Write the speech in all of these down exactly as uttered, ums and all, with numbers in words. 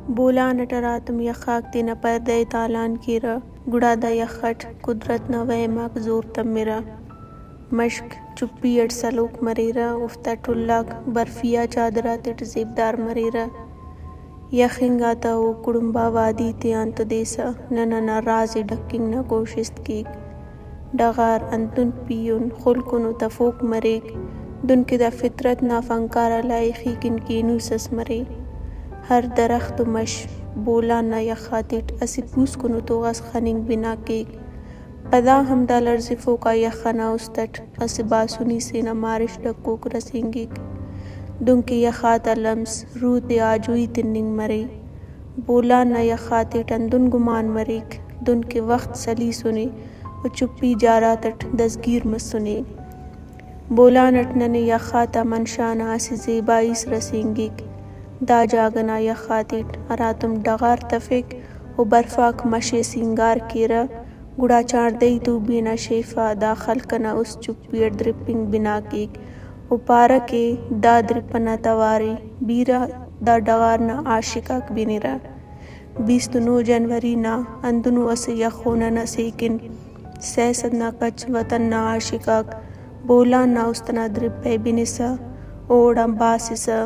بولان اٹ ہراتم یخ آک تینا پردہ ءِ تالان کیرہ، گڑا دا یخ اٹ قدرت نا وہم آک زور تمرہ۔ مشک چپی اٹ سلوک مریرہ، اوفتا ٹل آک برفی آ چادر آتیٹ زیبدار مریرہ۔ یخ انگا تہ او کڑمبا وادی تیان تدیسہ نن انا راز ءِ ڈھکنگ نا کوشست کیک۔ ڈغار انتون پیہن خلکن و تفوک مریک، دن کہ دا فطرت نا فنکار آ لائخی کن کینوس اس مرے۔ ہر درخت و مش بولان نا یخ آتیٹ اسہ پوسکن و توغاس خننگ بنا کیک۔ پدا ہم دا لڑزفوک آ یخ ئنا است ئٹ اسہ باسنی سے نا مارش ڈکوک رسینگک، دنکہ یخ آتا لمس روح تے آجوئی تننگ مرے۔ بولان نا یخ آتیٹ ہندن گمان مریک، دنکہ وخت سلیسنے و چپی جارات ئٹ دزگیر مسنے۔ بولان ئٹ ننے یخ آتا منشا نا اسہ زیبائیس رسینگک۔ دا جاگہ نا یخ آتیٹ ہراتم ڈغار تفک و برف آک مش ءِ سینگار کیرہ، گڑا چاردہی توبی نا شیف آ دا خلق ئنا است چپی اٹ درپنگ بنا کیک و پارہ کہ دا درپ ئنا توار ءِ، بیرہ دا ڈغار نا عاشق آک بنرہ۔ بیست و نو جنوری نا ہندنو اسہ یخ و نن اسے کن سیاست نا کچ وطن نا عاشق آک بولان نا است ئنا درپ ءِ بنسہ اوڑان باسسہ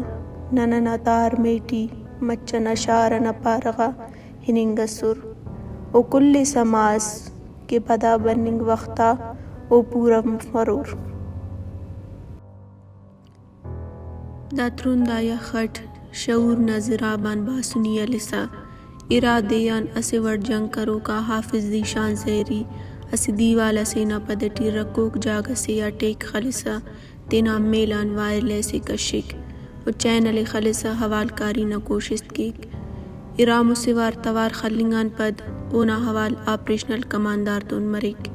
نن ئنا تار میٹی مچھ ئنا شار ئنا پارہ غا ہننگ ئسر۔ او کل ءِ سما ئس کہ پدا بننگ وخت آ او پورو مفرور۔ دا ترند آ یخ اٹ شعور نا زراب آن باسنی ہلسا ارا دے آن اسہ وڑ جنگ کروکا حافظ ذیشان زہری اسہ دیوال ئسے نا پد ٹی رکھوک جاگہ سے آ ٹیک خلسا تینا میل آن وائرلیس ءِ کشک و چینل ءِ خلسا حوالکاری نا کوشست کیک۔ ارا مسہ وار توار خلنگ آن پد اونا حوال آپریشنل کماندار تون مریک۔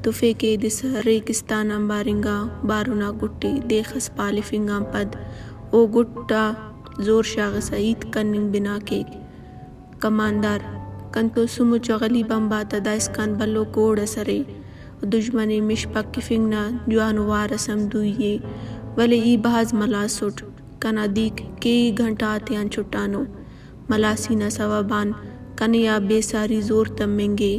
تفے کہ ایدسہ ریگستان آنبار انگا بارنا گٹ ءِ دیخ ئس پالفنگ آن پد او گٹ آ زور شاغسا ہیت کننگ بنا کیک۔ کماندار، کنتون سمو چغلی بمب آتا دائسکان بھلو کوڑ ئس ارے۔ دژمن ءِ مش پکفنگ نا جوانو وار ئس ہم دوئی ءِ، ولے ای بھاز ملاس اٹ۔ کنا دیک کیہی گھنٹہ آتیان چھٹانو۔ ملاسی نا سوب آن کنے آ بے ساری زور تمنگ ءِ۔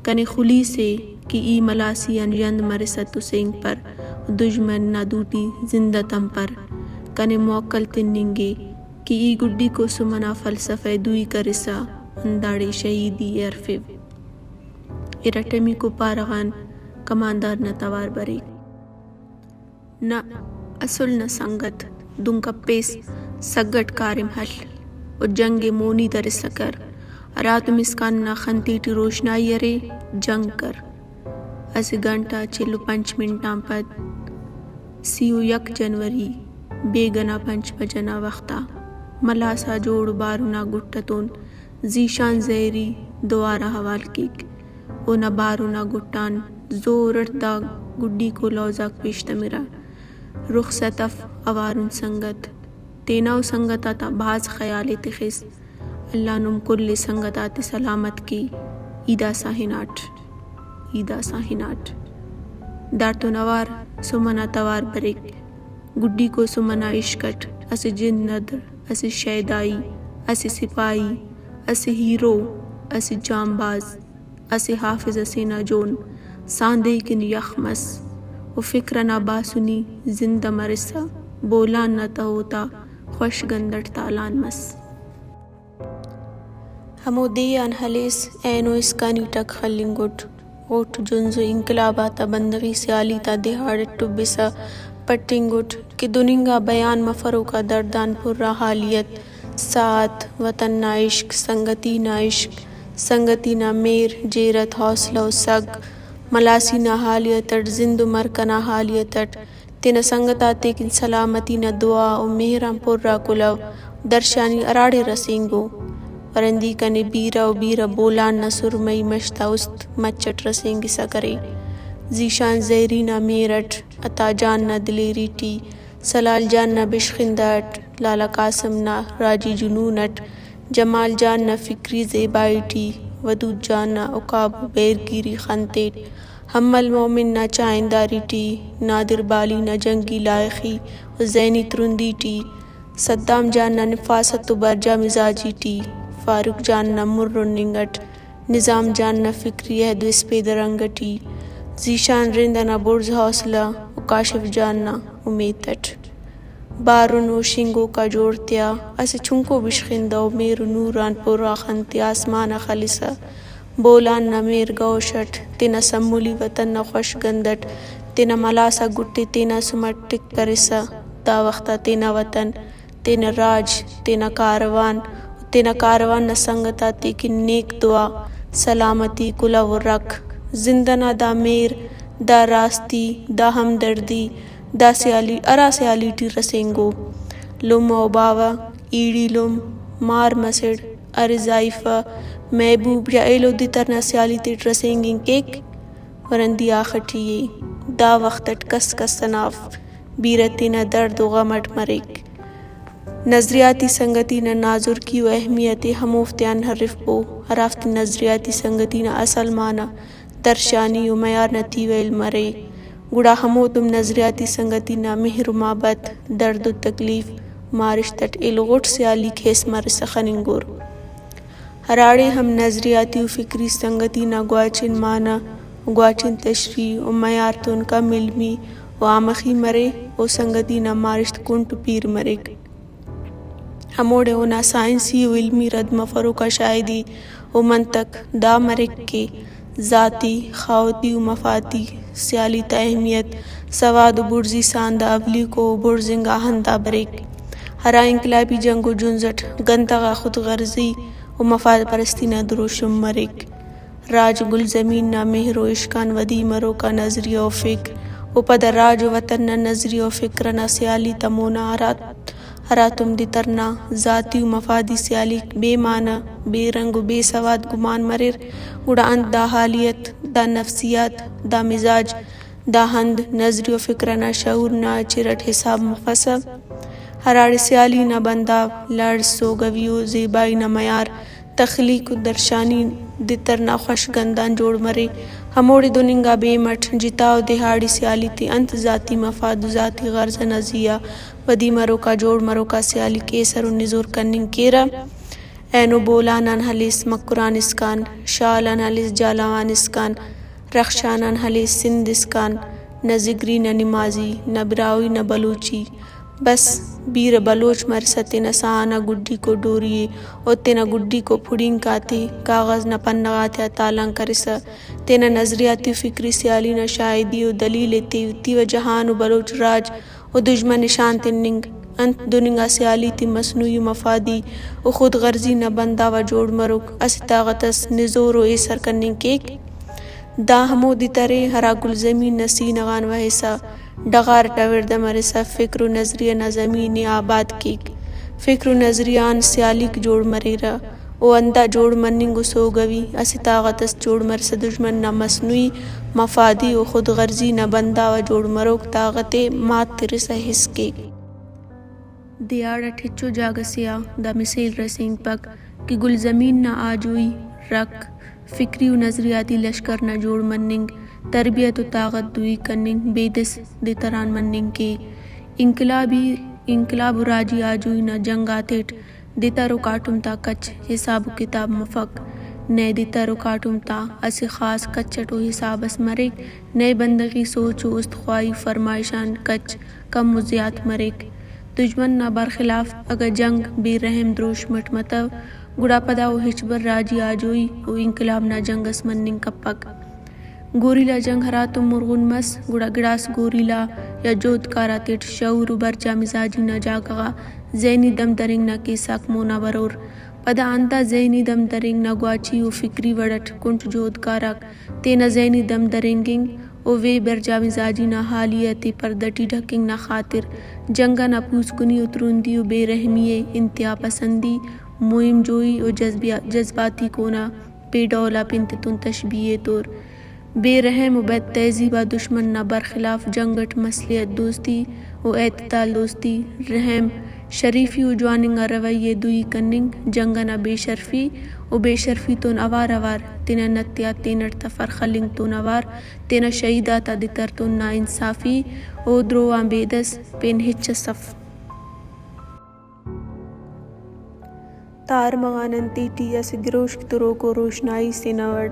کنے خلیسے کہ ای ملاسی آن ژند مرسا تسینگپر و دژمن نا دوٹی زندہ تمپر۔ کنے موکل تننگ ءِ کہ ای گڈیکو سم ئنا فلسفہ ءِ دوئی کرسا ہنداڑے شہیدی ءِ ہرفو۔ ارٹمیکو پارہ غان کماندار نا توار بریک۔ نہ، اسل نا سنگت دن کپیس، سگ اٹ کاریم ہل و جنگ ءِ مونی درسہ کر۔ ہراتم اسکان نا خن تیٹی روشنائی ارے، جنگ کر۔ اسہ گھنٹہ چل و پنچ منٹ آن پد سی و یک جنوری بیگہ نا پنچ بجہ نا وخت آ ملاسا جوڑ بارنا گٹ اتون ذیشان زہری دوارہ حوال کیک۔ اونا بارنا گٹ آن زور اٹ دا گڈیکو لوز آک پیش تمرہ۔ رخصت اف اوارن سنگت، تینا و سنگت آتا بھاز خیال ءِ تخس۔ اللہ نم کل سنگت آتے سلامت کے۔ ای داسہ ہناٹ، ای داسہ ہناٹ۔ داڑتون اوار سم ئنا توار بریک۔ گڈیکو سم ئنا عشق اٹ اسہ جند ندر، اسہ شیدائی، اسہ سپاہی، اسہ ہیرو، اسہ جانباز، اسہ حافظ ئسے نا جون ساندہی کن یخ مس و فکر ئنا باسنی زندہ مرسا بولان نا تہو تا خوش گند اٹ تالان مس۔ ہمو دے آن ہلیس اینو اسکانی ٹک خلنگٹ، غٹ جنز و انقلاب آتا بندغی سیالی تا دیہاڑ اٹ ٹبسہ پٹنگٹ کہ دن انگا بیان مفروکا دڑد آن پورا حالیت، ساعت، وطن نا عشق، سنگتی نا عشق، سنگتی نا مہر، جیرت، حوصلہ و سگ، ملاسی نا حالیت اٹ، زند و مرک ئنا حالیت اٹ، تینا سنگت آتیکن سلامتی نا دعا و مہر آن پورا کلہو درشانی ہراڑے رسینگو۔ ورندی کنے بیرہ و بیرہ بولان نا سرمئی مش تا است مچ اٹ رسینگسا کرے۔ ذیشان زہری نا مہر اٹ عطا جان نا دلیری ٹی، سلال جان نا بشخندہ اٹ، لالا قاسم نا راجی جنون اٹ، جمال جان نا فکری زیبائی ٹی، ودود جان نا عقاب و بہرگیری خن تیٹ، حمل مومن نا چاہنداری ٹی، نادر بالی نا جنگی لائخی و ذہنی ترندی ٹی، صدام جان نا نفاست و برجا مزاجی ٹی، فاروق جان نا مر ہننگ اٹ، نظام جان نا فکری عہد و اسپیدہ رنگ اٹی، ذیشان رند انا بڑز حوصلہ و کاشف جان نا امیت اٹ۔ بارن و شنگوکا جوڑ تیا اسہ چنکو بشخندہ و مہر و نور آن پورا خن تے آسمان آ خلسہ، بولان نا مہر گوش اٹ تینا سمولی وطن نا خوش گند اٹ تینا ملاسا گٹ ءِ تینا سم اٹ ٹک کرسہ، دا وخت آ تینا وطن، تینا راج، تینا کاروان و تینا کاروان نا سنگت آتے کن نیک دعا، سلامتی، کلہو و رکھ۔ زند ئنا دا مہر، دا راستی، دا ہمدردی، دا سیالی ہرا سیالی ٹی رسینگو۔ لمہ و باوہ، ایڑی لمہ، مار مسڑ، ارے زائیفہ، محبوب یا ایلو دتر نا سیالی تیٹ رسینگنگ کیک، ورندی آخٹی ءِ۔ دا وخت اٹ کس کس ئنا اف، بیرہ تینا درد و غم اٹ مریک۔ نظریاتی سنگتی نا نازرکی و اہمیت ءِ ہموفتیان ہرفپو، ہرافتے نظریاتی سنگتی نا اصل معنہ درشانی و معیار نا تیوہ علم ارے، گڑا ہمودم نظریاتی سنگتی نا مہر و محبت، درد و تکلیف، مارشت اٹ ایلو غٹ سیالیک حس مرسہ خننگور۔ ہراڑے ہم نظریاتی و فکری سنگتی نا گواچن معنہ و گواچن تشریح و معیار تون کم علمی و آمخی مرے، او سنگتی نا مارشت کنٹ و پیر مریک۔ ہموڑے اونا سائنسی و علمی رد مفروک آ شاہدی و منطق دا مریک کہ ذاتی، خاہوتی و مفادی سیالی تا اہمیت سواد و بڑزی سان دا اولیکو و بڑز انگا ہند آ بریک، ہرا انقلابی جنگ و جنز اٹ گندغا خود غرضی و مفاد پرستی نا دروشم مریک۔ راج گلزمین نا مہر و عشق آن ودی مروک آ نظریہ و فکر و پدا راج و وطن نا نظریہ و فکر ئنا سیالی تا مونا ہرات ہراتم دتر نا ذاتی و مفادی سیالیک بے معنہ، بے رنگ و بے سواد گمان مریر، گڑا انت دا حالیت، دا نفسیات، دا مزاج، دا ہند نظریہ و فکر ئنا شعور نا چر اٹ حساب مفسہ؟ ہراڑے سیالی نا بنداو، لڑز، سوگوی و زیبائی نا معیار، تخلیق و درشانی دتر نا خوش گند آن جوڑ مرے، ہموڑے دن انگا بیم اٹ جتا و دیہاڑی سیالی تے انت ذاتی مفاد و ذاتی غرض ئنا زیہا ودی مروکا جوڑ مروکا سیالیک ایسر و نزور کننگ کیرہ۔ اینو بولان آن ہلیس مکران اسکان، شال آن ہلیس جھالاوان اسکان، رخشان آن ہلیس سندھ اسکان، نہ زگری نہ نمازی، نہ براہوئی نہ بلوچی، بس بیرہ بلوچ مرسا تینا ساہ ئنا گڈیکو ڈوری ءِ و تینا گڈیکو پھڑینک آتے کاغذ نا پنہ غاتیا تالان کرسا تینا نظریاتی و فکری سیالی نا شاہدی و دلیل ءِ تیوہ تیوہ جہان و بلوچ راج و دژمن ءِ شان تننگ، انت دن انگا سیالی تے مصنوعی و مفادی و خود غرضی نا بنداو آ جوڑ مروک اسہ طاغت اس نزور و ایسر کننگ کیک۔ دا ہمو دتر ءِ ہرا گلزمین نا سینہ غان وہسا ڈغار اٹ اوڑدہ مرسا فکر و نظریہ نا زمین ءِ آباد کیک۔ فکر و نظریہ آن سیالیک جوڑ مریرہ۔ او ہندا جوڑ مننگ و سوگوی اسہ طاغت اس جوڑ مرسا دژمن نا مصنوعی مفادی و خود غرضی نا بنداو آ جوڑ مروک طاغت ءِ مات ترسا حس کیک۔ دیہاڑ اٹ ہچو جاگہ سے آ دا مثیل رسینگپک کہ گلزمین نا آجوئی، رکھ، فکری و نظریاتی لشکر نا جوڑ مننگ، تربیت و طاغت دوئی کننگ بیدس دتر آن مننگ کے۔ انقلابی، انقلاب و راجی آجوئی نا جنگ آتیٹ دتر و کاٹم تا کچ حساب و کتاب مفک۔ نئے دتر و کاٹم تا اسہ خاص کچ اٹ او حساب اس مریک، نئے بندغی سوچ و است خواہی فرمائش آن کچ کم و زیات مریک۔ دژمن نا برخلاف اگہ جنگ بے رحم دروشم اٹ متو، گڑا پدا او ہچبر راجی آجوئی و انقلاب نا جنگ اس مننگ کپک۔ گوریلا جنگ ہراتم مرغن مس، گڑا گڑاس گوریلا یا جہدکار آتیٹ شعور و برجا مزاجی نا جاگہ غا ذہنی دم درنگ نا کیسہ آک مونا برور۔ پدا ہندا ذہنی دم درنگ نا گواچی و فکری وڑ اٹ کنٹ جہدکار آک تینا ذہنی دم درینگنگ و وے برجا مزاجی نا حالیت ءِ پردہ ٹی ڈھکنگ نا خاطر جنگ ئنا پوسکنی و ترندی و بے رحمی ءِ انتہا پسندی، مہم جوئی و جذبیا-، جذباتی کون آ بے ڈول آ پن تتون تشبیہ ایتور۔ بے رحم و بد تہذیب آ دشمن نا برخلاف جنگ اٹ مصلحت دوستی و اعتدال دوستی، رحم، شریفی و جوان انگا رویہ ءِ دوئی کننگ، جنگ ئنا بے شرفی و بے شرفی تون اوار اوار تینا نت یا تینٹ تفر خلنگ تون اوار تینا شہید آتا دتر تون ناانصافی و درو آن بیدس پین ہچ اس اف۔ تا ارمغان انتے ٹی اسہ گروشک تروکو روشنائی سے نا وڑ۔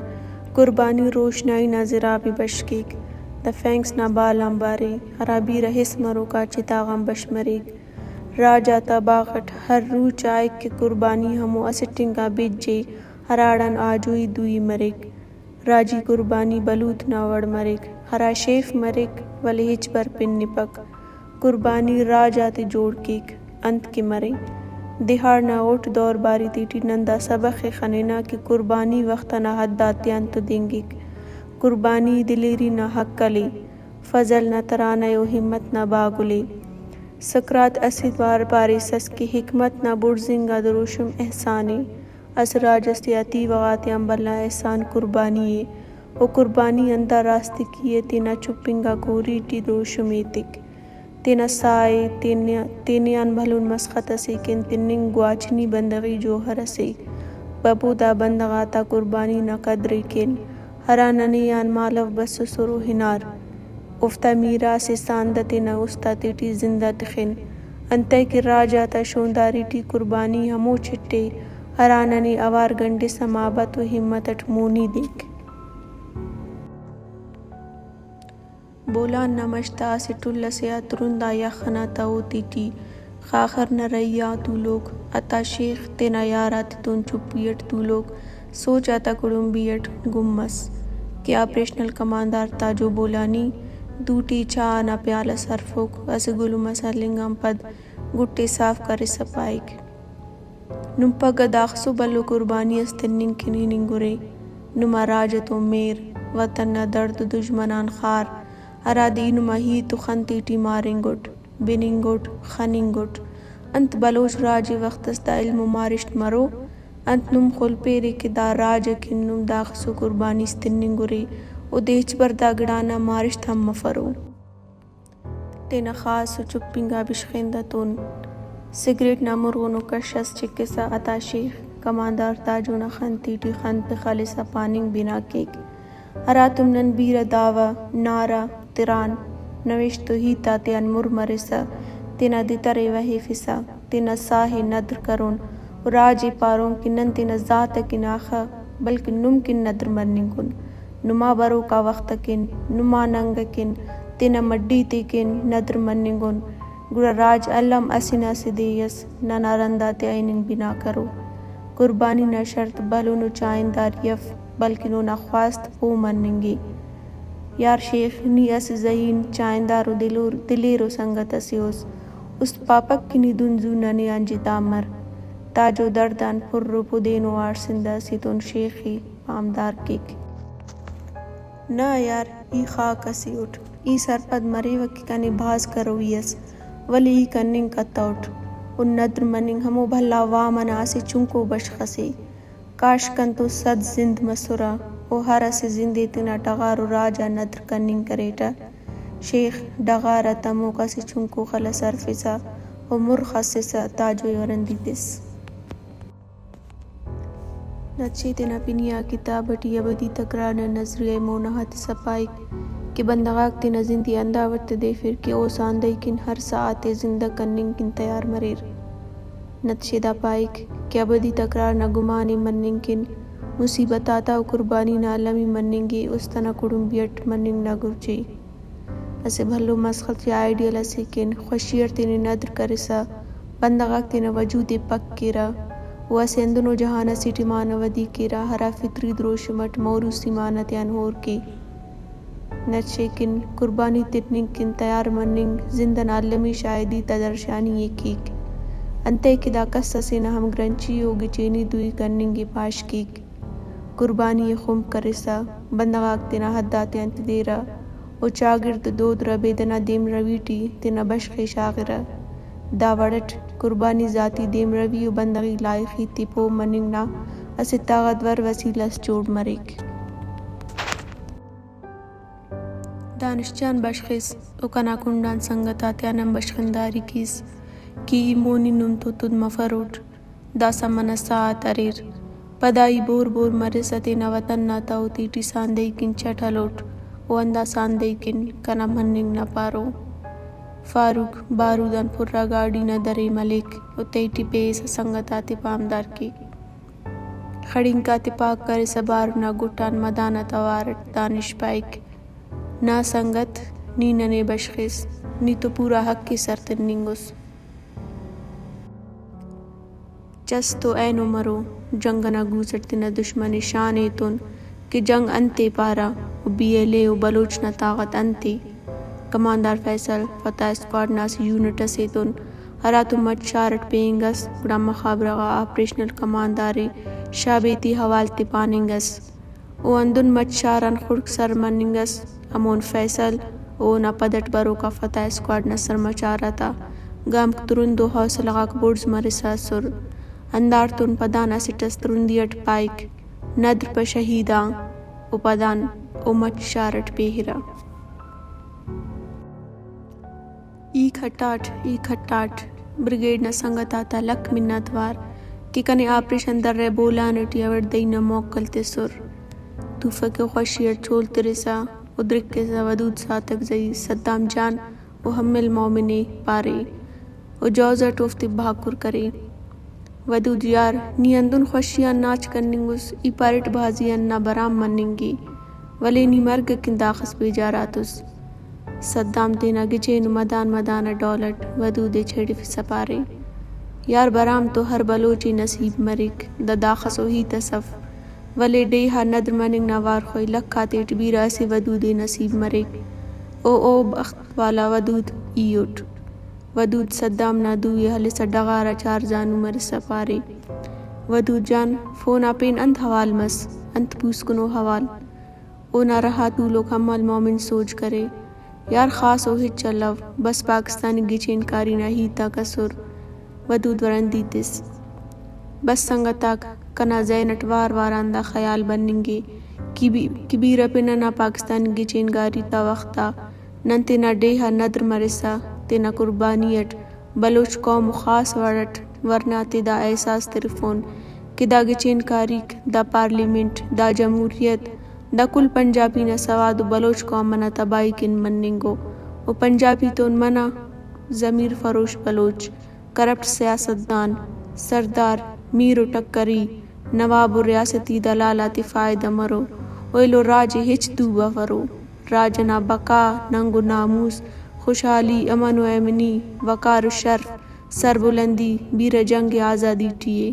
قربانی روشنائی نا زراب ءِ بش کیک۔ دا فینکس نا بال آنبار ءِ، ہرا بیرہ حس مروک آ چتا غان بش مریک۔ راج آتا باغ اٹ ہر روچ آئک کہ قربانی ہمو اسٹ انگا بج ءِ، ہراڑان آجوئی دوئی مریک۔ راجی قربانی بلوت نا وڑ مریک، ہرا شیف مریک، ولے ہچبر پنپک۔ قربانی راج آتے جوڑ کیک، انت کہ مرے۔ دیہاڑ نا غٹ دور باری تیٹی نن دا سبخ ءِ خننہ کہ قربانی وخت انا حد آتیان تدینگک۔ قربانی دلیری نا ہکل ءِ، فضل نا ترانہ ءِ و ہمت نا باگل ءِ۔ سقراط اسہ وار پاریسس کہ حکمت نا بڑزنگا دروشم احسان ءِ۔ اسہ راج اس تیا تیوہ غاتیان بھلا احسان قربانی ءِ۔ و قربانی ہندا راستکی ءِ تینا چپ انگا کوری ٹی دروشم ایتک۔ تینا ساہ ءِ تینے-، تینے آن بھلن مسخت اسے کن تننگ گواچنی بندغی جوہر اسے۔ پبو دا بندغ آتا قربانی نا قدر ءِ کن، ہرا ننے آن مالو بسسر و ہنار۔ اوفتا میراث ءِ ساندہ تینا است آتیٹی زندہ تخن۔ انتئے کہ راج آتا شونداری ٹی قربانی ہمو چٹ ءِ، ہرا ننے اوار گنڈسہ مابت و ہمت اٹ مونی دیک۔ بولان نا مش تا اسہ ٹل ئسے آ ترند آ یخ ئنا تہو تیٹی خاخر نا رہی آ تولوک عطا شیخ تینا یار آتتون چپی ئٹ تولوک سوچ آتا کڑمبی ئٹ گم مس کہ آپریشنل کماندار تاجو بولانی دوٹی چاہ ئنا پیالہ ئس ہرفوک، اسہ گلم ئس ہلنگ آن پد گٹ ئے صاف کرسا پائک۔ نم پگہ داخسو بھلو قربانی اس تننگ کن ہننگ ارے۔ نما راج ئتون مہر، وطن نا دڑد و دژمن آن خار، ہرادے ای نما ہیت و خن تیٹی مارنگ اٹ، بننگ اٹ، خننگ اٹ۔ انت بلوچ راج ءِ وخت اس دا علم و مارشت مرو؟ انت نم خلپیرے کہ دا راج ئکن نم داخسو قربانی اس تننگ ارے، اودے ہچبر دا گڑانا مارشت ہم مفرو۔ تینا خاص و چپ انگا بشخندہ تون سگریٹ نا مرغنو کش اس چکسہ عطا شیخ کماندار تاجو نا خن تیٹی خن پہ خلسہ پاننگ بنا کیک، ہراتم نن بیرہ دعوی، نعرہ، تران، نوشت و ہیت آتیان مر مرسہ تینا دتر ءِ وہیفسہ تینا ساہ ءِ ندر کرون و راج ءِ پارون کہ نن تینا ذات ئکن آخہ بلکن نم کن ندر مننگ ان۔ نما بروکا وخت ئکن، نما ننگ ئکن، تینا مڈی تیکن ندر مننگ ان، گڑا راج الم اسہ نہ اسہ دے ئس ننا رند آتیا ہننگ بنا کرو۔ قربانی نا شرط بھلن و چاہنداری اف، بلکن اونا خواست پہہ مننگ ءِ۔ یار شیخ، نی اسہ ذہین، چاہندار و دلور-، دلیر و سنگت ئسے اُس۔ است پاپک کہ نی دن زو ننے آن جتا مر۔ تاجو دڑد آن پُر و پدینو آڑسندہ ئسے تون شیخ ءِ پامدار کیک۔ نہ یار، ای خاک ئسے اٹ۔ ای سرپد مریوہ کہ کنے بھاز کروئی ئس، ولے ای کننگ کتوٹ۔ و ندر مننگ ہمو بھلا وام ئنا اسہ چنکو بشخ ئسے۔ کاش کنتو صد زند مسرہ و ہر اسہ زندے تینا ڈغار و راج آ ندر کننگ کریٹہ۔ شیخ ڈغار آ تموک اسہ چنکو خل ئس ہرفسہ و مر خسسہ تاجو ءِ ورندی تس۔ نتشے تینا پنی آ کتاب ٹی ابدی تکرار نا نظریہ ءِ مونا غا تسہ پائک کہ بندغ آک تینا زندی ہندا وڑ تدیفر کہ او ساندہی کن ہر ساعت ءِ زندہ کننگ کن تیار مریر۔ نتشے دا پائک کہ ابدی تکرار نا گمان ءِ مننگ کن مصیبت آتا و قربانی نا المی مننگ ءِ است ئنا کڑمبی اٹ مننگ نا گرج ءِ۔ اسہ بھلو مسخت یا آئیڈیل ئسے کن خوشی اٹ تینے ندر کرسا بندغ آک تینا وجود ءِ پک کیرہ و اسہ ہندنو جہان ئسے ٹی معنہ ودی کیرہ ہرا فطری دروشم اٹ موروثی معنہ تیان ہور کے۔ نتشے کن قربانی تننگ کن تیار مننگ زند ئنا المی شاہدی تا درشانی ءِ کیک، انتئے کہ دا کس ئسے نا ہمگرنچی و گچینی دوئی کننگ ءِ پاش کیک۔ قربانی ءِ خنپ کرسا بندغ آک تینا حد آتیان تدیرہ و چاگڑد و دود ربیدہ نا دیمروی ٹی تینا بشخ ءِ شاغرہ۔ دا وڑ اٹ قربانی ذاتی دیمروی و بندغی لائخی تے پہہ مننگ نا اسہ طاغتور وسیلہ ئس جوڑ مریک۔ دانش جان بشخس و کنا کنڈان سنگت آتیان ہم بشخنداری کیس کہ ای مونی نم تو تد مفروٹ۔ داسہ منہ ساعت اریر۔ پدا ای بور بور مرسہ تینا وطن نا تہو تیٹی ساندہی کن چٹ ہلوٹ و ہندا ساندہی کن کنا مننگ نا پارو۔ فاروق بارود آن پورا گاڑی نا درے ملیک و تیٹی پیسہ سنگت آتے پامدار کیک۔ خڑینک آتے پاک کرسا بارو نا گٹ آن مدان آ توار اٹ دانش پائک، نا سنگت، نی ننے بشخس، نی تو پورا حق ءِ سر تننگ اس۔ چس تو اینو مرو، جنگ ئنا گوس ئٹ تینا دشمن ئے شان ایتون کہ جنگ انت ءِ پارہ و بی ایل اے و بلوچ نا طاغت انت ءِ۔ کماندار فیصل فتح اسکواڈ نا اسہ یونٹ ئسے ایتون، ہراتون مچ شار ئٹ پینگ ئس، گڑا مخابرہ غا آپریشنل کماندار ئے شابیتی حوال تے پاننگ ئس۔ او ہندن مچ شار آن خڑک سر مننگ ئس، ہمون فیصل و اونا پد ئٹ بروکا فتح اسکواڈ نا سرمچار آتا گامک ترند و حوصلہ غاک بڑز مرسا ئسر۔ ہنداڑتون پدان اسٹ ئس ترندی ئٹ پائک، ندر پہ شہیداں، و پدان او مچ شار ئٹ پیہرہ۔ ای کھٹاٹ، ای کھٹاٹ، بریگیڈ نا سنگت آتا لکھ منت وار کہ کنے آپریشن درہ بولان ٹی اوڑدہی نا موکل تسر۔ توفک ءِ خوشی ئٹ چول ترسا و درکسا ودود ساتکزئی، صدام جان و حمل مومن ءِ پارے و جوزہ ئٹ اوفتے بھاکر کرے۔ ودود یار، نی ہندن خوشی آن ناچ کننگ اس، ای پاریٹ بھازی آن نا برام مننگ ءِ، ولے نی مرگ اکن داخس بیجار آتس۔ صدام تینا گچین و مدان مدان ءِ ڈول اٹ ودود ءِ چھیڑفسا پارے، یار برام تو ہر بلوچ ءِ نصیب مریک، دا داخسو ہیت اس اف، ولے ڈیہہ آ ندر مننگ نا وارخواہی لکھ آتیٹ بیرہ اسہ ودود ءِ نصیب مریک۔ او، او بخت والا ودود ای اٹ۔ ودود صدام نا دو ءِ ہلسا ڈغار آ چار زانو مرسا پارے، ودود جان، فون آ پین انت حوال مس؟ انت پوسکنو حوال؟ اونا رہا تولوک حمل مومن سوج کرے، یار خاصو ہچ الو، بس پاکستانی گچین کاری نا ہیت آک ئسر۔ ودود ورندی تس۔ بس سنگت آک، کنا ذہن اٹ وار وار آن دا خیال بننگ ءِ کہ بی-، کہ بیرہ پن ئنا پاکستانی گچین کاری تا وخت آ نن تینا ڈیہہ آ ندر مرسا تینا قربانی اٹ بلوچ قوم و خاص وڑ اٹ ورنا تے دا احساس ترفون کہ دا گچین کاریک، دا پارلیمنٹ، دا جمہوریت، دا کل پنجابی نا سواد و بلوچ قوم ئنا تباہی کن مننگ ءِ و پنجابی تون منہ ضمیر فروش بلوچ، کرپٹ سیاستدان، سردار، میر و ٹکری، نواب و ریاستی دلال آتے فائدہ مرو و ایلو راج ءِ ہچ دو بفرو۔ راج ئنا بقا، ننگ و ناموس، خوشحالی، امن و ایمنی، وقار و شرف، سربلندی بیرہ جنگ آزادی ٹی ءِ۔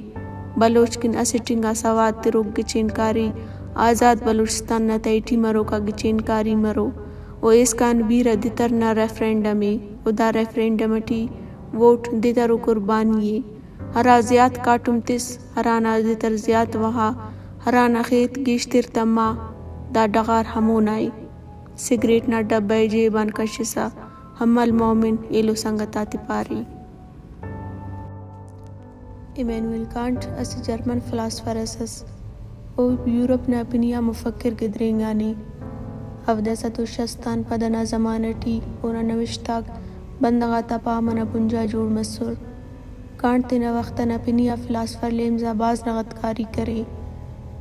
بلوچ کن اسٹ انگا سواد تروک گچین کاری آزاد بلوچستان نا تہٹی مروکا گچین کاری مرو و ایسکان بیرہ دتر نا ریفرنڈم ءِ و دا ریفرنڈم ٹی ووٹ دتر و قربانی ءِ۔ ہرا زیات کاٹم تس، ہرانا دتر زیات وہا، ہرانا خیت گیشتر تما، دا ڈغار ہمونا ءِ۔ سگریٹ نا ڈبہ ءِ جیب آن کشسا حمل مومن ایلو سنگت آتے پارے۔ ایمینوئل کانٹ اسہ جرمن فلاسفر اس ئس۔ او یورپ نا پنی آ مفکر گدرینگانے۔ ہودہ سد و شست آن پد ئنا زمانہ ٹی اونا نوشت آک بندغ آتا پام ئنا بنجا جوڑ مسر۔ کانٹ تینا وخت ئنا پنی آ فلاسفر لیمز آ بھاز نغدکاری کرے۔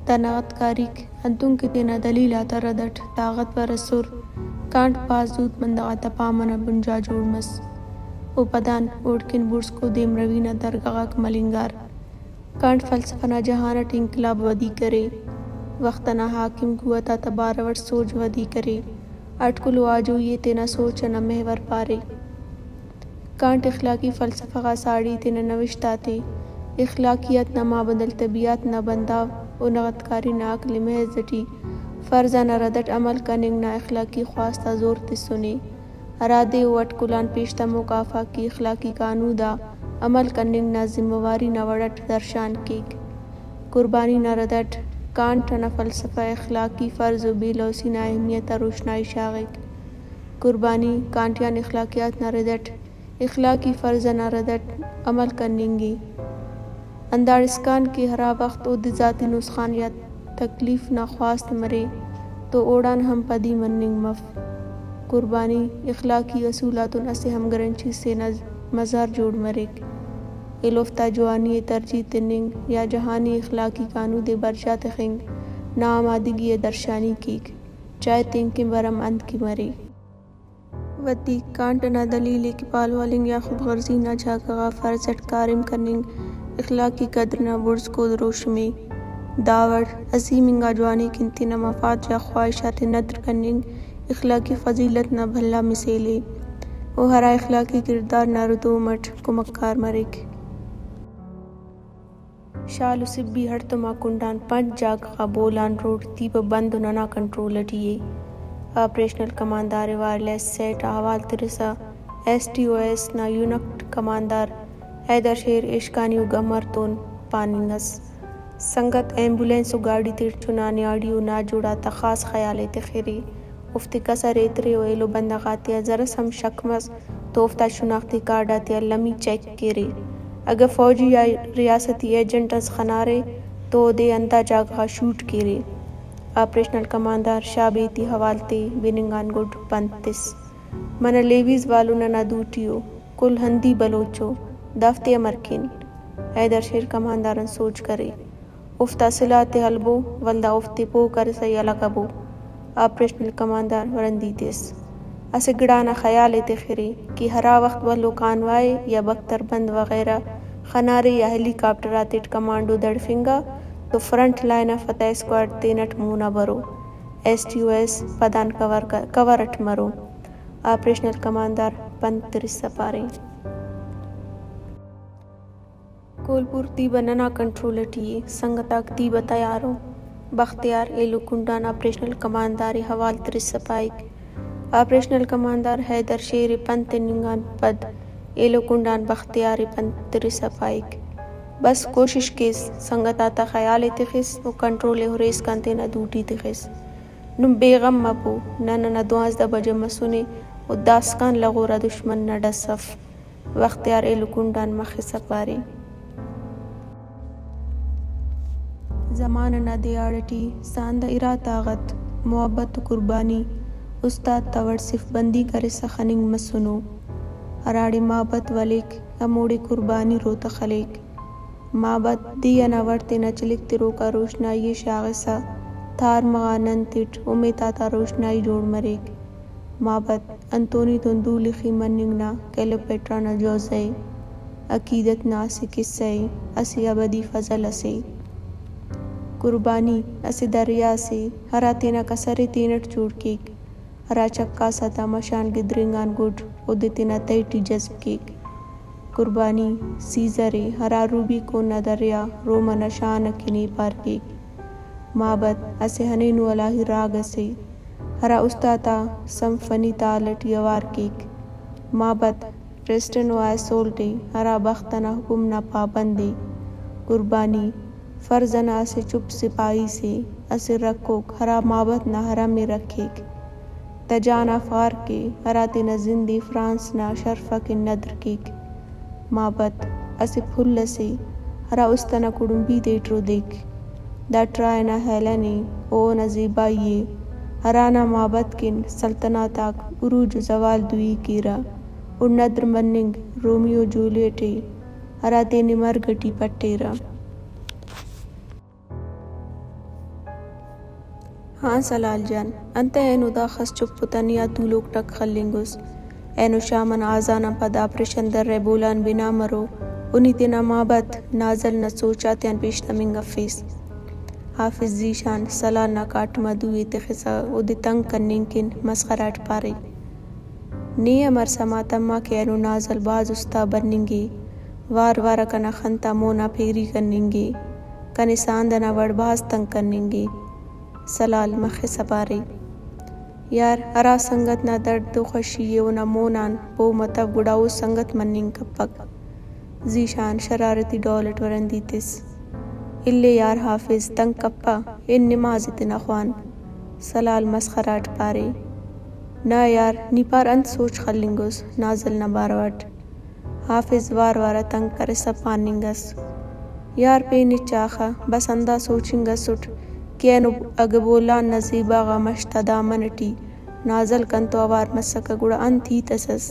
دا نغدکاریک ہندن کہ تینا دلیل آتا رد ئٹ طاغتور ئسر، کانٹ بھاز زوت بندغ آتا پام ئنا بنجا جوڑ مس۔ او پدان اوڑکن بڑزکو دیمروی نا درگہ غاک ملنگار۔ کانٹ فلسفہ نا جہان ئٹ انقلاب ودی کرے۔ وخت ئنا حاکم قوت آتا بارو ئٹ سوج ودی کرے۔ اٹکل و آجوئی ئے تینا سوچ ئنا محور پارے۔ کانٹ اخلاقی فلسفہ غا ساڑی تینا نوشت آتے اخلاقیات نا مابعد الطبیعیات نا بنداو و نغدکاری نا عقل محض ٹی فرض ئنا رد ئٹ عمل کننگ نا اخلاقی خواست آ زور تسنے، ہرادے او اٹکل آن پیشتموک آفاقی اخلاقی قانود آ عمل کننگ نا ذمہ واری نا وڑ ئٹ درشان کیک۔ قربانی نا رد ئٹ کانٹ ئنا فلسفہ اخلاقی فرض و بے لوثی نا اہمیت آ روشنائی شاغک۔ قربانی کانٹیان اخلاقیات نا رد ئٹ اخلاقی فرض ئنا رد ئٹ عمل کننگ ءِ۔ ہنداڑسکان کہ ہرا وخت اودے ذاتی نسخان یا تکلیف نا خواست مرے تو اوڑان ہم پدی مننگ مف۔ قربانی اخلاقی اصول آتون اسہ ہمگرنچی سے نا مظہر جوڑ مریک۔ ایلوفتا جوانی ءِ ترجیح تننگ یا جہانی اخلاقی قانود ءِ برجا تخنگ نا آمادگی ءِ درشانی کیک، چائے تینکن بھرم انت کہ مرے۔ ودی کانٹ ئنا دلیل ءِ کہ پالوالنگ یا خود غرضی نا جاگہ غا فرض ئٹ کاریم کننگ اخلاقی قدر نا بڑز کودروشم ءِ۔ داوڑ عظیم انگا جوانی کن تینا مفاد یا خواہش آتے ندر کننگ اخلاقی فضیلت نا بھلا مثیل ءِ، و ہرا اخلاقی کڑدار نا ردوم ئٹ کمکار مریک۔ شال و سبی ہڑتوم آ کنڈ آن پنچ جاگہ غا بولان روڈ تیبہ بند و ننا کنٹرول ئٹی ءِ۔ آپریشنل کماندار ءِ وائرلیس سیٹ آ حوال ترسا ایس ٹی او ایس نا یونٹ کماندار حیدر شیر اشکانی و گمر تون پاننگ ئس۔ سنگت ایمبولینس و گاڑی تیٹ چنا نیاڑی و ناجوڑ آتا خاص خیال ءِ تخرے۔ اوفتے کسر ایترے و ایلو بندغ آتیا زرس ہم شک مس تو اوفتا شناختی کارڈ آتے المی چیک کیرے۔ اگہ فوجی یا ریاستی ایجنٹ اس خنارے تو اودے ہندا جاگہ غا شوٹ کیرے۔ آپریشنل کماندار شابیتی حوال تے بننگ آن گڈ پنت تس۔ منہ لیویز والو ننا دوٹی ءُ، کل ہندی بلوچ ءُ، دافتے امر کین؟ حیدر شیر کماندار آن سوج کرے۔ اوفتا سلاہ تے ہلبو، ولدا اوفتے پوہ کرسا یلہ کبو۔ آپریشنل کماندار ورندی تس۔ اسہ گڑا نا خیال ءِ تخرے کہ ہرا وخت بھلو کانوائے یا بختر بند وغیرہ خنارے یا ہیلی کاپٹر آتیٹ کمانڈو دڑفنگا تو فرنٹ لائن آ فتح اسکواڈ تینٹ مونا برو۔ ایس ٹی او ایس پدان کور ک-، کور اٹ مرو۔ آپریشنل کماندار پنت ترسا پارے۔ کولپور تیبہ ننا کنٹرول اٹی ءِ، سنگت آک تیبہ تیار ءُ۔ بختیار ایلو کنڈ آن آپریشنل کماندار ءِ حوال ترسا پائک۔ آپریشنل کماندار حیدر شیر ءِ پنت تننگ آن پد ایلو کنڈ آن بختیار ءِ پنت ترسا پائک، بس کوشش کیس، سنگت آتا خیال ءِ تخس و کنٹرول ءِ ہُر ایسکان تینا دوٹی تخس۔ نم بے غم مپو، نن ئنا دوانزدہ بجہ مسنے و داسکان لغورا دشمن نا ڈس اف۔ بختیار ایلو کنڈ آن مخسا پارے۔ زمانہ نا دیہاڑ ٹی ساندہ ارا طاغت، محبت و قربانی استاد تا وڑ صف بندی کرسا خننگ مسنو۔ ہراڑے محبت ولیک، ہموڑے قربانی روتہ خلیک۔ مابت دے ئنا وڑ تینا چلک تروکا روشنائی ءِ شاغسا تھار مغا نن تیٹ امیت آتا روشنائی جوڑ مریک۔ مابت انتونی تون دو لخی مننگ نا کلیوپیٹرا نا جوزہ ءِ، عقیدت نا اسہ قصہ ءِ، اسہ ابدی فضل ئسے۔ قربانی اسہ دریا ئسے، ہرا تینا کسر ءِ تینٹ جوڑ کیک۔ ہرا چکاس آتا مشان گدرینگ آن گڈ اودے تینا تہہ ٹی جذب کیک۔ قربانی سیزر ءِ، ہرا روبیکون نا دریا روم ئنا شان ئکن ایپار کیک۔ مابت اسہ ہنینو الہی راگ ئسے، ہرا استاد تا سمفنی تال ئٹی اوار کیک۔ مابت ٹرسٹن و آئسولٹ ءِ، ہرا بخت ئنا حکم نا پابند ءِ۔ قربانی فرض ئنا اسہ چپ سپاہی سے، اسہ رکھوک ہرا مابت نا حرم ءِ رکھیک۔ تجان آ فارک ءِ، ہرا تینا زند ءِ فرانس نا شرف ئکن ندر کیک۔ مابت اسہ پھل ئسے، ہرا است ئنا کڑمبی تیٹ رودیک۔ دا ٹرائے نا ہیلن ءِ، او اونا زیبائی ءِ، ہرانا مابت کن سلطنات آک عروج و زوال دوئی کیرہ۔ و ندر مننگ رومیو جولیٹ ءِ، ہرا تینے مرگ ٹی پٹیرہ۔ ہاں سلال جان، انتئے اینو داخس چپ و تنیا تولوک ٹک خلنگس؟ اینو شام ئنا اذان آن پد آپریشن درہ بولان بنا مرو و نی تینا مابت نازل نا سوچ آتیان پیش تمنگ افیس۔ حافظ ذیشان سلال نا کاٹم آ دو ءِ تخسا اودے تنگ کننگ کن مسخرہ اٹ پارے۔ نے امر سما تما کہ اینو نازل بھاز استا بننگ ءِ، وار وار آ کنا خن تا مون آ پھیری کننگ ءِ، کنے ساندہ نا وڑ بھاز تنگ کننگ ءِ۔ سلال مخسا پارے، یار، ہرا سنگت نا دڑد و خوشی ءِ اونا مون آن پہہ متو، گڑا او سنگت مننگ کپک۔ ذیشان شرارتی ڈول اٹ ورندی تس۔ الے یار حافظ، تنگ کپہ، ہن نماز ءِ تینا خوان۔ سلال مسخرہ اٹ پارے، نا یار، نی پار انت سوچ خلنگس نازل نا بارو اٹ؟ حافظ وار وار آ تنگ کرسا پاننگ ئس، یار پین ہچ آخہ، بس ہندا سوچنگ ئسٹ کہ اینو اگہ بولان نا زیبا غا مش تا دامن ٹی نازل کنتو اوار مسکہ، گڑا انت ہیت ئس ئس؟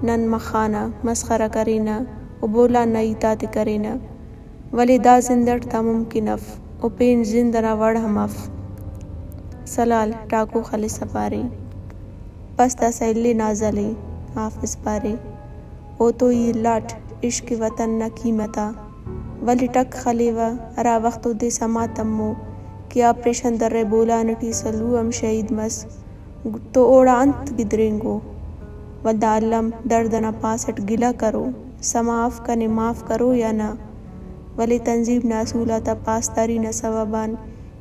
نن مخانہ، مسخرہ کرینہ و بولان نا ہیت آتے کرینہ، ولے دا زند اٹ دا ممکن اف و پین زند ئنا وڑ ہم اف۔ سلال ٹاکو خلسا پارے، بس داسہ اِلے نازل ءِ۔ حافظ پارے، او تو ای اِلاٹ عشق وطن نا قیمت آ، ولے ٹک خلیوہ، ہرا وخت اودے سما تمو کہ آپریشن درہ بولان ٹی سلو ہم شہید مس، تو اوڑا انت گدرینگو؟ ولدا الم درد ئنا پاس ئٹ گلہ کرو، سما اف کنے معاف کرو یا نہ؟ ولے تنظیم نا اصول آتا پاسداری نا سوب آن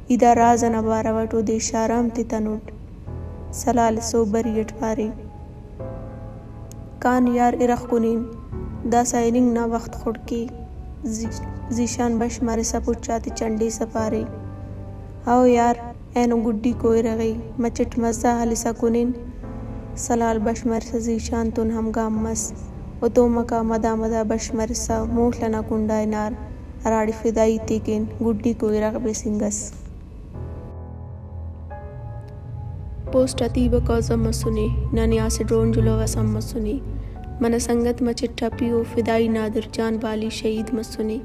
ای دا راز ئنا بارو ئٹ اودے اشارہ ہم تتنٹ۔ سلال سوبری ئٹ پارے، کان یار ارغ کنین، داسہ ہننگ نا وخت خڑک ءِ۔ زی-، زیشان بش مرسا پچ آتے چنڈیسہ پارے، ہئو یار، اینو گڈیکو ارغ ءِ، مچٹ مزہ ہلسا کنین۔ سلال بش مرسا زیشان تون ہمگام مس و تومکا مدا مدا بش مرسا موڷ ئنا کنڈا ہنار، ہراڑے فدائی تیکن گڈیکو ارغ بسنگ ئس۔ پوسٹ آ تیبہ کاظم مسنے، ننے اسہ ڈرون جلہو اس ہم مسنے۔ منہ سنگت مچٹ ٹپی و فدائی نادر جان بالی شہید مسنے۔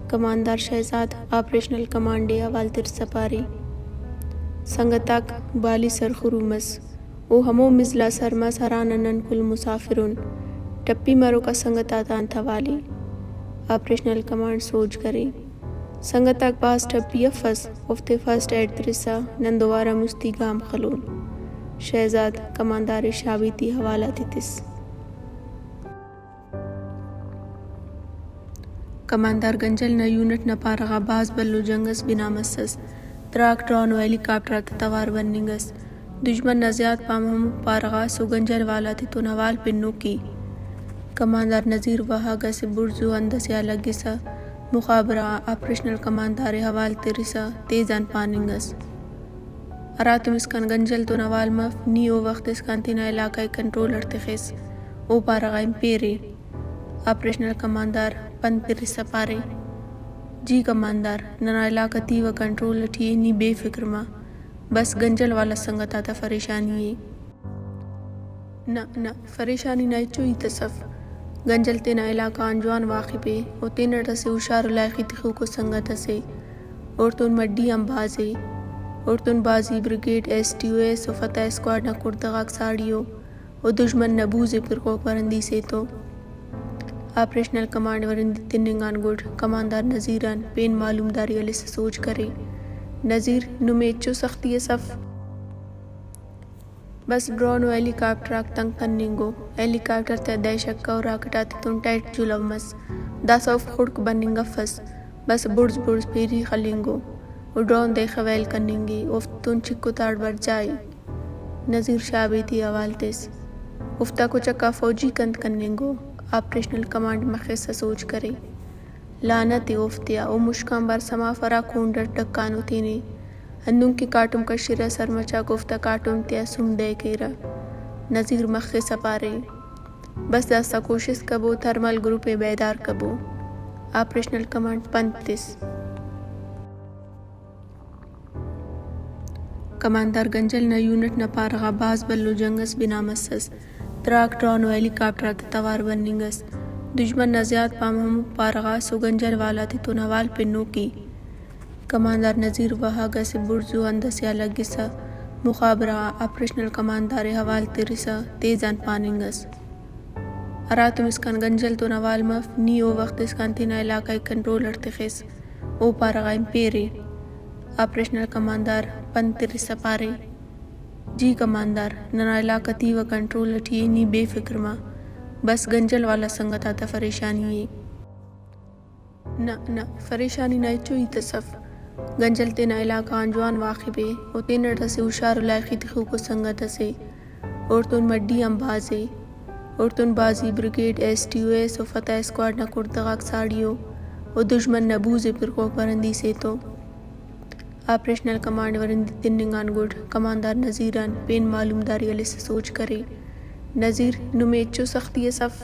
کماندار شہزاد آپریشنل کمانڈ ءِ حوال ترسا پارے، سنگت آک، بالی سرخرو مس۔ او ہمو مزل آ سر مس ہرانا نن کل مسافر ان۔ ٹپی مروک آ سنگت آتا انت حوال ءِ؟ آپریشنل کمانڈ سوج کرے۔ سنگت آک بھاز ٹپی افس، اوفتے فرسٹ ایڈ ترسا نن دوبارہ مستی گام خلون۔ شہزاد کماندار ءِ شابیتی حوال آتے تس۔ کماندار گنجل نا یونٹ نا پارہ غا بھاز بھلو جنگ اس بنا مسس۔ تراک، ڈرون و ہیلی کاپٹر آتا توار بننگ ئس۔ دژمن نا زیات پام ہمو پارہ غا ئس و گنجل والا تتون حوال پنوک ءِ۔ کماندار نذیر واہگ اسہ بڑزو ہند ئسے آ لگسہ مخابرہ آ آپریشنل کماندار ءِ حوال ترسہ تیز آن پاننگ ئس، ہراتم اسکان گنجل تون حوال مف، نی او وخت اسکان تینا علاقہ ءِ کنٹرول اٹ تخس، او پارہ غا امپیرے۔ آپریشنل کماندار پن ترسا پارے، جی کماندار، ننا علاقہ تیوہ کنٹرول اٹی ءِ، نی بے فکر مہ۔ بس گنجل والا سنگت آتا فریشانی ءِ۔ نہ، نہ، فریشانی نا ہچو ہیت اس اف۔ گنجل تینا علاقہ آن جوان واقف ءِ و تینٹ اسہ ہشار و لائخی تخوکو سنگت اسے۔ اوڑتون مڈی ہم بھاز ءِ۔ اوڑتون بھازی بریگیڈ، ایس ٹی او ایس و فتح اسکواڈ نا کڑدہ غاک ساڑی ءُ۔ و دژمن نا بوز ءِ پرغوک ورندی سے تو۔ آپریشنل کمانڈ ورندی تننگ آن گڈ کماندار نذیر آن پین معلومداری ہلسا سوج کرے، نذیر، نمے ہچو سختی اس اف؟ بس ڈرون و ہیلی کاپٹر آک تنگ کننگ ءُ۔ ہیلی کاپٹر تیا دہشت ءُ راکٹ آتتون ٹائٹ جلہو مس، داسہ اوفک خڑک بننگ افس، بس بڑز بڑز پیری خلنگ ءُ۔ و ڈرون دے خویل کننگ ءِ، اوفتتون چک و تاڑ برجا ءِ۔ نذیر شابیتی حوال تس۔ اوفتا کچک آ فوجیک انت کننگ ءُ؟ آپریشنل کمانڈ مخسا سوج کرے۔ لعنت ءِ اوفتیا، او مشک آنبار سما اف ہرا کنڈ اٹ ڈکانو تینے۔ ہندن کہ کاٹم کشرہ، سرمچاک اوفتا کاٹم تیا سم دے کیرہ۔ نذیر مخسا پارے، بس داسہ کوشست کبو، تھرمل گروپ ءِ بیدار کبو۔ آپریشنل کمانڈ پنت تس۔ کماندار گنجل نا یونٹ نا پارہ غا بھاز بھلو جنگ اس بنا مسس۔ تراک، ڈرون و ہیلی کاپٹر آتا توار بننگ ئس۔ دژمن نا زیات پام ہمو پارہ غا ئس و گنجل والا تتون حوال پنوک ءِ۔ کماندار نذیر واہگ اسہ بڑزو ہند ئسے آ لگسہ مخابرہ آ آپریشنل کماندار ءِ حوال ترسہ تیز آن پاننگ ئس۔ ہراتم اسکان گنجل تون حوال مف، نی او وخت اسکان تینا علاقہ ءِ کنٹرول اٹ تخس۔ او پارہ غا امپیرے۔ آپریشنل کماندار پن ترسا پارے، جی کماندار، ننا علاقہ تیوہ کنٹرول اٹی ءِ، نی بے فکر مہ، بس گنجل والا سنگت آتا فریشانی ءِ۔ نہ، نہ، فریشانی نا ہچو ہیت اس اف۔ گنجل تینا علاقہ آن جوان واقف ءِ و تینٹ اسہ ہشار و لائخی تخوکو سنگت اسے۔ اوڑتون مڈی آن بھاز ءِ۔ اوڑتون بھازی بریگیڈ، ایس ٹی او ایس و فتح اسکواڈ نا کڑدہ غاک ساڑی ءُ و دژمن نا بوز ءِ پرغوک ورندی سے تو۔ آپریشنل کمانڈ ورندی تننگ آن گڈ کماندار نذیر آن پین معلومداری ہلسا سوج کرے۔ نذیر، نمے ہچو سختی اس اف؟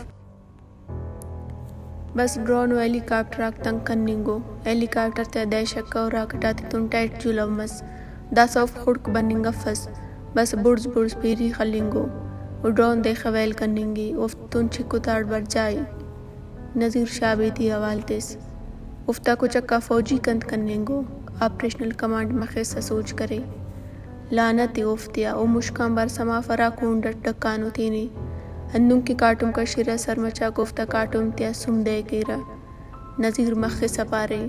بس ڈرون و ہیلی کاپٹر آک تنگ کننگ ءُ۔ ہیلی کاپٹر تیا دہشت ءُ راکٹ آتتون ٹائٹ جلہو مس، داسہ اوفک خڑک بننگ افس، بس بڑز بڑز پیری خلنگ ءُ۔ و ڈرون دے خویل کننگ ءِ، اوفتتون چک و تاڑ برجا ءِ۔ نذیر شابیتی حوال تس۔ اوفتا کچک آ فوجیک انت کننگ ءُ؟ آپریشنل کمانڈ مخسا سوج کرے۔ لعنت ءِ اوفتیا۔ او مشک آنبار سما افرا کنڈ اٹ ڈکانو تینے۔ ہندن کہ کاٹم کشرہ، سرمچاک اوفتا کاٹم تیا سم دے کیرہ۔ نذیر مخسا پارے،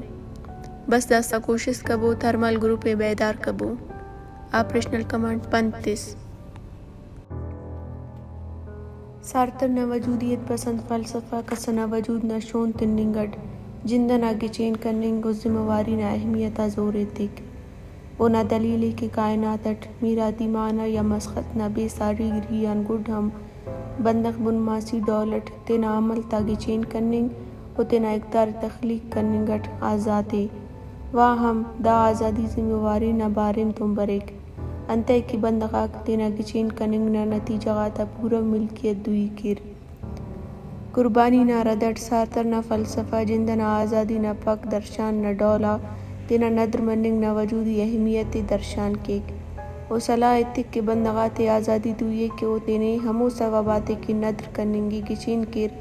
بس داسہ کوشست کبو، تھرمل گروپ ءِ بیدار کبو۔ آپریشنل کمانڈ پنت تس۔ سارتر نا وجودیت پسند فلسفہ کس ئنا وجود نا شون تننگ اٹ جند ئنا گچین کننگ و ذمہ واری نا اہمیت آ زور ایتک۔ اونا دلیل ءِ کہ کائنات اٹ میراثی معنی یا مسخت نا بے ساڑی گری آن گڈ ہم بندغ بنماسی ڈول اٹ تینا عمل تا گچین کننگ و تینا اقدار ءِ تخلیق کننگ اٹ آزات ءِ۔ وا ہم دا آزادی ذمہ واری نا باریم تون بریک، انتئے کہ بندغ آک تینا گچین کننگ نا نتیجہ غاتا پورو ملکیت دوئی کیر۔ قربانی نا رد اٹ سارتر نا فلسفہ جند ئنا آزادی نا پک درشان نا ڈول آ تینا ندر مننگ نا وجودی اہمیت ءِ درشان کیک۔ او صلاح ایتک کہ بندغ آتے آزادی دوئی ءِ کہ او تینے ہمو سوب آتے کن ندر کننگ ءِ گچین کیر،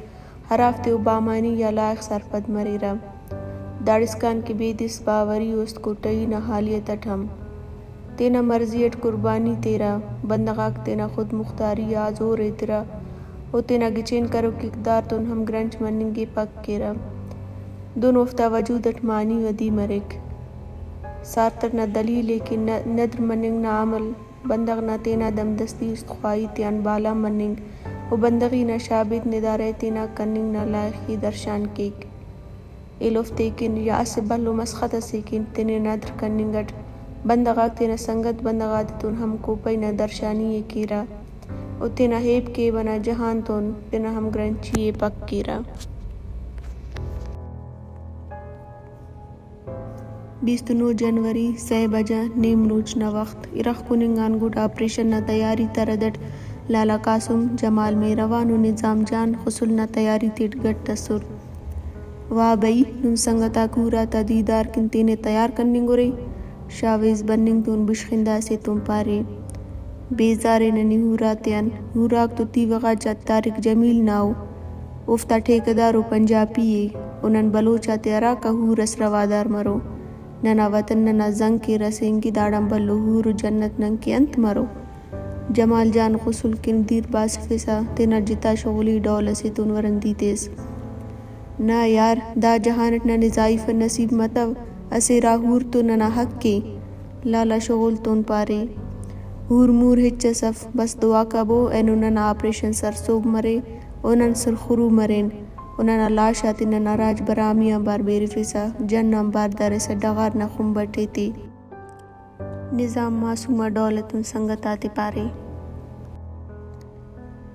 ہرافتے او بامعنی یا لائخ سرپد مریرہ۔ داڑسکان کہ بیدس باوری و است کوٹہی نا حالیت اٹ ہم تینا مرضی اٹ قربانی تیرہ، بندغ آک تینا خود مختاری آ زور ایترہ و تینا گچین کروک اقدار تون ہم گرنچ مننگ ءِ پک کیرہ۔ دن اوفتا وجود اٹ معنی ودی مریک۔ سارتر نا دلیل ءِ کہ ن-، ندر مننگ نا عمل بندغ نا تینا دمدستی است خواہی تیان بالا مننگ و بندغی نا شابیت ندارہ ءِ تینا کننگ نا لائخی درشان کیک۔ ایلوفتے کن یا اسہ بھلو مسخت ئسے کن تینے ندر کننگ اٹ بندغ آک تینا سنگت بندغ آتتون ہمکوپئی نا درشانی ءِ کیرہ و تینا ہیب کیب ئنا جہان تون تینا ہمگرنچی ءِ پک کیرہ۔ بیست و نہہ جنوری، سہ بجہ نیم مروچ نا وخت، ارغ کننگ آن گڈ آپریشن نا تیاری تا رد اٹ لالا قاسم، جمال مہروان و نظام جان خسل نا تیاری تیٹ گٹ ئسر۔ واہ بھئی، نم سنگت آک ہور آتا دیدار کن تینے تیار کننگ ارے۔ شاویز بننگ تون بشخندہ اسے تون پارے، بیزارے ننے ہور آتیان۔ ہور آک تو تیوہ غا جا طارق جمیل نا ءُ۔ اوفتا ٹھیکیدار و پنجابی ءِ و نن بلوچ آتے ہراکا ہور اس روادار مرو۔ ننا وطن ننا زنک ءِ رسینگی، داڑان بھلو ہور و جنت ننکہ انت مرو؟ جمال جان غسل کن دیر باسفسا تینا جتا شغلی ڈول اسے تون ورندی تس۔ نہ یار، دا جہان اٹ ننے زائیفہ نصیب متو، اسہ ارا ہور تو ننا حق ءِ، لالا شغل تون پارے۔ ہور مور ہچ اس اف، بس دعا کبو اینو ننا آپریشن سرسہب مرے و نن سرخرو مرین و ننا لاش آتے ننا راج براہوئی آنبار بیرفسا جن آنبار دریسہ ڈغار نا خمب اٹ ایتے۔ نظام معصوم آ ڈول اتون سنگت آتے پارے۔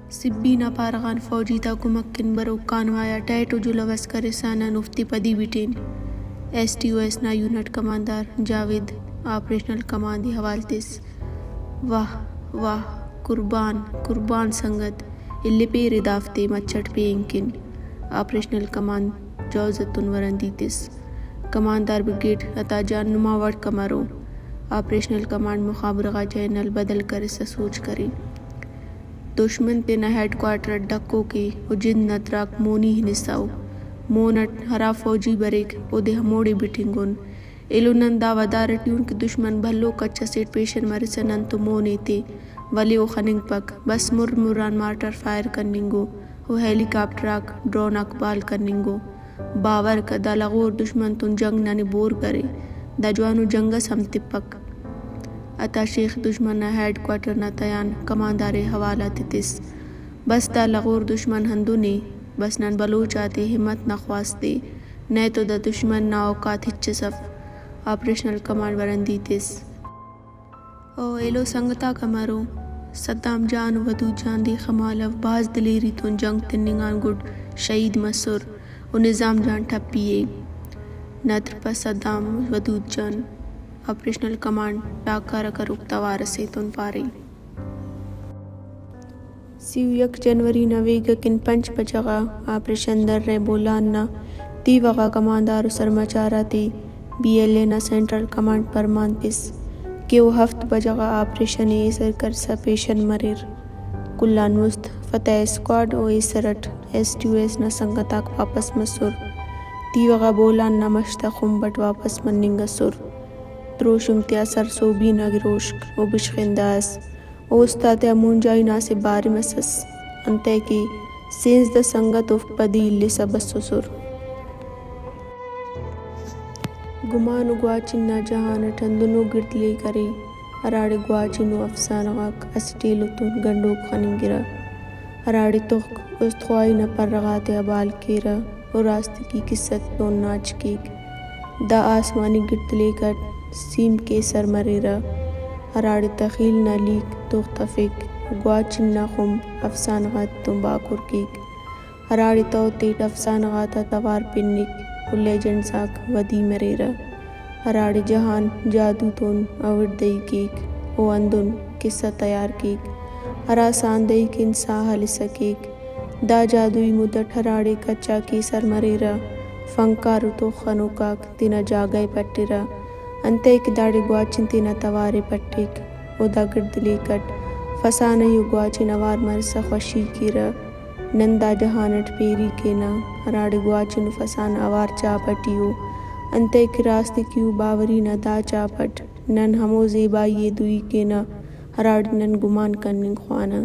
سبی نا پارہ غان فوجی تا کمک کن بروک کانوایا ٹہٹ و جلہو اس کرسا نن اوفتے پدی بٹین۔ ایس ٹی او ایس نا یونٹ کماندار جاوید آپریشنل کمانڈ ءِ حوال تس۔ واہ واہ، قربان قربان سنگت، الیپیرے دافتے مچ اٹ پین کن۔ آپریشنل کمانڈ جوزہ تون ورندی تس۔ کماندار بریگیڈ عطا جان نما وڑکا مرو۔ آپریشنل کمانڈ مخابرہ غا چینل بدل کرسا سوج کرے۔ دشمن تینا ہیڈ کوارٹر اٹ ڈکوک ءِ و جند نا تراک مونی ہنسا ءُ۔ مون اٹ ہرا فوجی بریک، اودے ہموڑے بٹنگن۔ ایلو نن دا ودار ٹی ان کہ دشمن بھلو کچ اسیٹ پیشن مرسا نن تو مون ایتے، ولے او خننگپک۔ بس مر مر آن مارٹر فائر کننگ ءُ و ہیلی کاپٹر آک ڈرون آک بال کننگ ءُ۔ باور کہ دا لغور دشمن تون جنگ ننے بور کرے، دا جوانو جنگ اس ہم تپک۔ عطا شیخ دشمن نا ہیڈ کوارٹر نا تیان کماندار ءِ حوال آتے تس۔ بس دا لغور دشمن ہندن ءِ، بس نن بلوچ آتے ہمت نا خواست ءِ، نئے تو دا دشمن نا اوقات ہچ اس اف۔ آپریشنل کمانڈ ورندی تس۔ او ایلو سنگتاک امر ءُ؟ صدام جان و ودود جان دے خمالو، بھاز دلیری تون جنگ تننگ آن گڈ شہید مسر و نظام جان ٹپی ءِ۔ ندر پہ صدام ودود جان۔ آپریشنل کمانڈ ٹاکارہ کروک توار ئسے تون پارے۔ سی و یک جنوری نا ویگہ کن پنچ بجہ غا آپریشن درہ بولان نا تیوہ غا کماندار و سرمچار آتے بی ایل اے نا سینٹرل کمانڈ پرمان تس کہ او ہفت بجہ غا آپریشن ءِ ایسر کرسا پیشن مریر۔ کل آن مست فتح اسکواڈ و ایسر اٹ ایس ٹی او ایس نا سنگت آک واپس مسر۔ تیوہ غا بولان نا مش تا خمب اٹ واپس مننگ ئسر۔ دروشم تیا سرسہبی نا گروشک و بشخندہ ئس۔ اوفتا تیا مونجائی نا اسہ باریم اس ئس، انتئے کہ سینزدہ سنگت اوفک پدی السا بسوسر۔ گمان و گواچن نا جہان اٹ ہندنو گڑد لیک ارے، ہراڑے گواچن و افسانہ غاک اسٹ ایلو تون گنڈوک خننگرہ، ہراڑے تخک است خواہی نا پرہ غاتے حوال کیرہ و راستکی قصہ تون ناچ کیک۔ دا آسمانی گڑد لیک اٹ سیم کیسر مریرہ، ہراڑے تخیل نا لیک تخت تفک، گواچن نا خمب افسانہ غاتتون باکر کیک۔ ہراڑے تو تیٹ افسانہ غاتا توار پنک و لیجنڈز آک ودی مریرہ، ہراڑے جہان جادو تون اوڑدہی کیک و ہندن قصہ تیار کیک، ہرا ساندہی کن ساہ ہلسہ کیک۔ دا جادوئی مد اٹ ہراڑے کچا کیسر مریرہ، فنکار و تخ خنوکاک تینا جاگہ ءِ پٹرہ، انتئے کہ داڑے گواچن تینا توار ءِ پٹک و دا گڑد لیک اٹ فسانہ ءُ گواچن اوار مرسا خوشی کیرہ۔ نن دا جہان اٹ پیری کینہ، ہراڑے گواچن و فسانہ اوار چاپ اٹی ءُ، انتئے کہ راستکی و باوری نا دا چاپ اٹ نن ہمو زیبائی ءِ دوئی کینہ، ہراڑے نن گمان کننگ خوانہ۔